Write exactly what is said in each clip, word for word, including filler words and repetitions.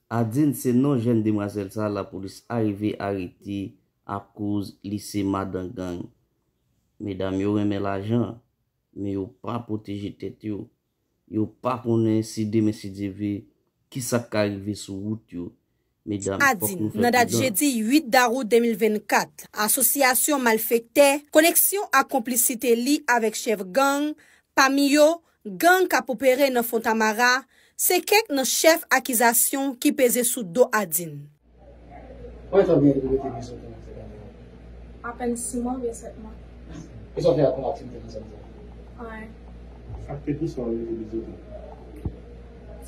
Adine se non jèn demwazèl sa a lapolis arive arete akoz li se madan gang. Medam yo renmen lajan, men yo pa pwoteje tèt yo. Yo pa konnen si demen si Dye vle, kisa k ka rive sou wout yo. Medam, fòk nou fè pridan. Adine, nan dat jedi uit dawou de mil vennkat, asosyasyon malfektè, koneksyon ak konplisite li avèk chèf gang, pami yo, gang k ap opere nan Fontamara, se kèk nan chèf akizasyon ki peze sou do Adine. Konbyen tan w gen depi w rete Bizoton an, se konbyen? Apèn sis mwa oubyen sèt mwa. Kisa w fè ak yon aktivite nan zòn sa? Anyen. Sa k te pouse w al rete Bizoton?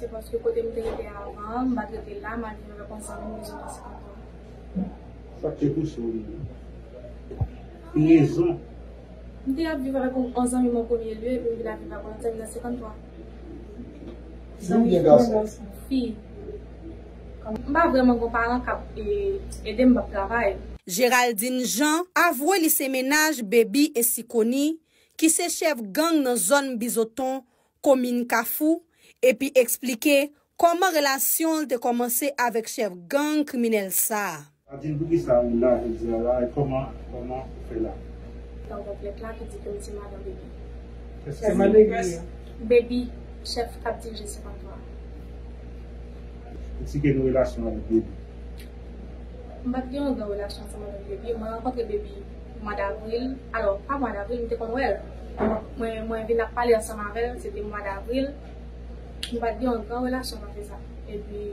Se paske kote m te rete avan an, m pa t rete la, m al viv avèk yon zanmi m Bizoton senkanntwa. Sa k te pouse w? Ki rezon? M te ap viv avèk yon, yon zanmi m an premye lye, epi m vin ap viv avèk yon zanmi nan senkanntwa. Fi oubyen gason? Fi. M pa vrèman gen paran k ap, e, ede m, m p ap travay. Géraldine Jean avwe li se mennaj Baby Ensikoni, ki se chèf gang nan zòn Bizoton, komin Kafou, epi eksplike kòman relasyon l te kòmanse avèk chèf gang kriminèl sa a. Adine, poukisa ou la jodi a la, e kòman, kòman ou fè la? Tan konplèt la ki di ke m se madan Baby. Kiyès ki se madan Baby? Baby, chèf k ap dirije senkanntwa. Eksplike nou relasyon avèk Baby. M pa t gen yon gran relasyon ansanm avèk Baby. Mwen rankontre Baby mwa davril. Alò, pa mwa davril, m te konn wè l. Mwen, mwen vin ap pale ansanm avè l, se te mwa davril. M pa t gen yon gran relasyon nan sa. Epi,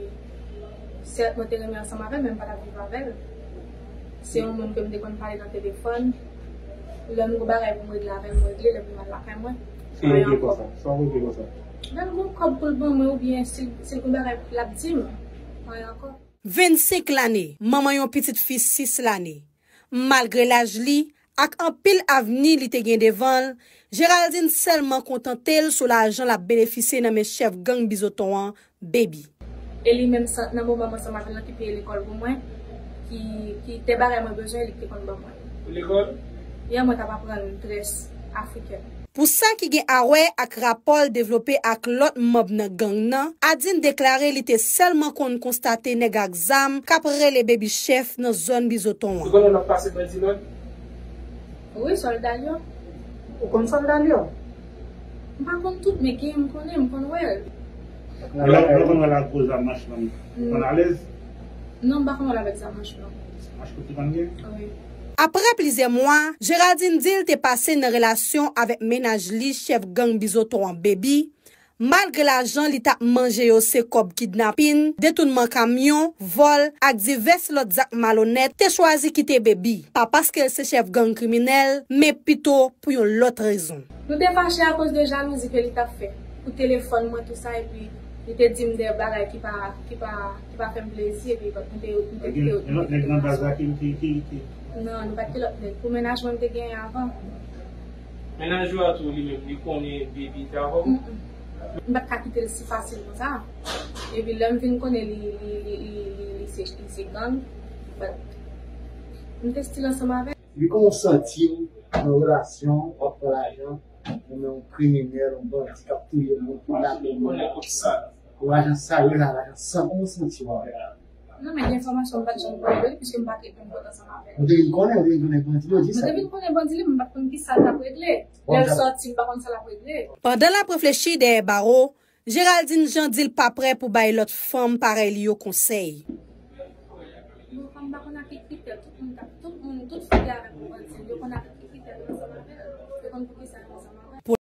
sèt, mwen te renmen ansanm avè l, men m pa t ap viv avè l. Se yon moun ke m te konn pale nan telefòn. Lè m gen bagay pou m regle avè l, m regle, lè pou m al lakay mwen. Sa w regle konsa? Sa w regle konsa? Lè l gen kòb pou l ban mwen, oubyen si, si l gen bagay l ap di m. Anyen ankò. Vennsenk lane, manman yon pitit fi sis lane. Malgre laj li, ak anpil avni li te gen devan l, Géraldine sèlman kontante l sou lajan l ap benefisye nan men chèf gang Bizoton an, Baby. E li menm sa, nan moman m ansanm avè l lan ki peye lekòl pou mwen, ki, ki te bagay mwen bezwen, li ki te konn ban mwen. Pou lekòl? Yè mwen t ap aprann drès afrikèn. Pou sa ki gen a wè ak rapò l devlope ak lòt manm nan gang nan, Adine deklare li te sèlman konn konstate nèg ak zam k ap rele Baby Chèf nan zòn Bizoton an. Ou konnen l ap pase bandi lòd? Wi, sòlda l yo. Ou konn sòlda l yo? M pa konn tout, men gen, m konnen, m konn wè l. Lè, lè w konn wè l ak gwo zam manch lan, ou konn alèz? Non, m pa konn wè l avèk zam manch lan. Manch kout ou konn gen? Wi. Apre plizyè mwa, Géraldine di l te pase nan relasyon avèk mennaj li, chèf gang Bizoton an, Baby. Malgre lajan li t ap manje yo se kòb kidnapin, detounman kamyon, vòl ak divès lòt zak malonèt, te chwazi kite Baby, pa paske l se chèf gang kriminèl, men pito pou yon lòt rezon. Nou te fache akoz de jalouzi ke li t ap fè pou telefòn mwen, tou sa, epi li te di m de bagay ki pa, ki pa, ki pa fè m plezi, epi nou te, nou te kite. Gen lòt nèg nan baz la ki, ki, ki, ki... Non, nou pa t gen lòt nèg. Pou mennaj mwen, m te genyen avan. Mennaj ou a tou, li menm, li konnen Baby te avè w? Mm, mm. M pa t ka kite l si fasil konsa. Epi lè m vin konnen li, li, li, li, li, li se, li se gang, but m te still ansanm avè l. Epi kòman w santi w nan relasyon, w ap pran lajan, nan men yon kriminèl, yon bandi k ap touye moun, kidnape moun? Ou lajan sal, wi, la, lajan san, kòman w santi w avè l? Non, men gen enfòmasyon m pa t janm konnen de li, piske m pa t reponn ansanm avè l. Ou te vin konnen, ou te vin konnen bandi yo di sa? Mwen te vin konnen bandi li, men m pa t konn kisa l t ap regle. Lè l sòti, m pa konn sa l ap regle. Pandan l ap reflechi dèyè bawo, Géraldine Jean di l pa prè pou bay lòt fanm parèy li yo konsèy. Bon, fanm pa konn ak ki kritè, tout moun k ap, tout moun, tout fi ki avèk yon bandi, yo konn ak ki kritè yo ansanm avè l. Yo konn pou ki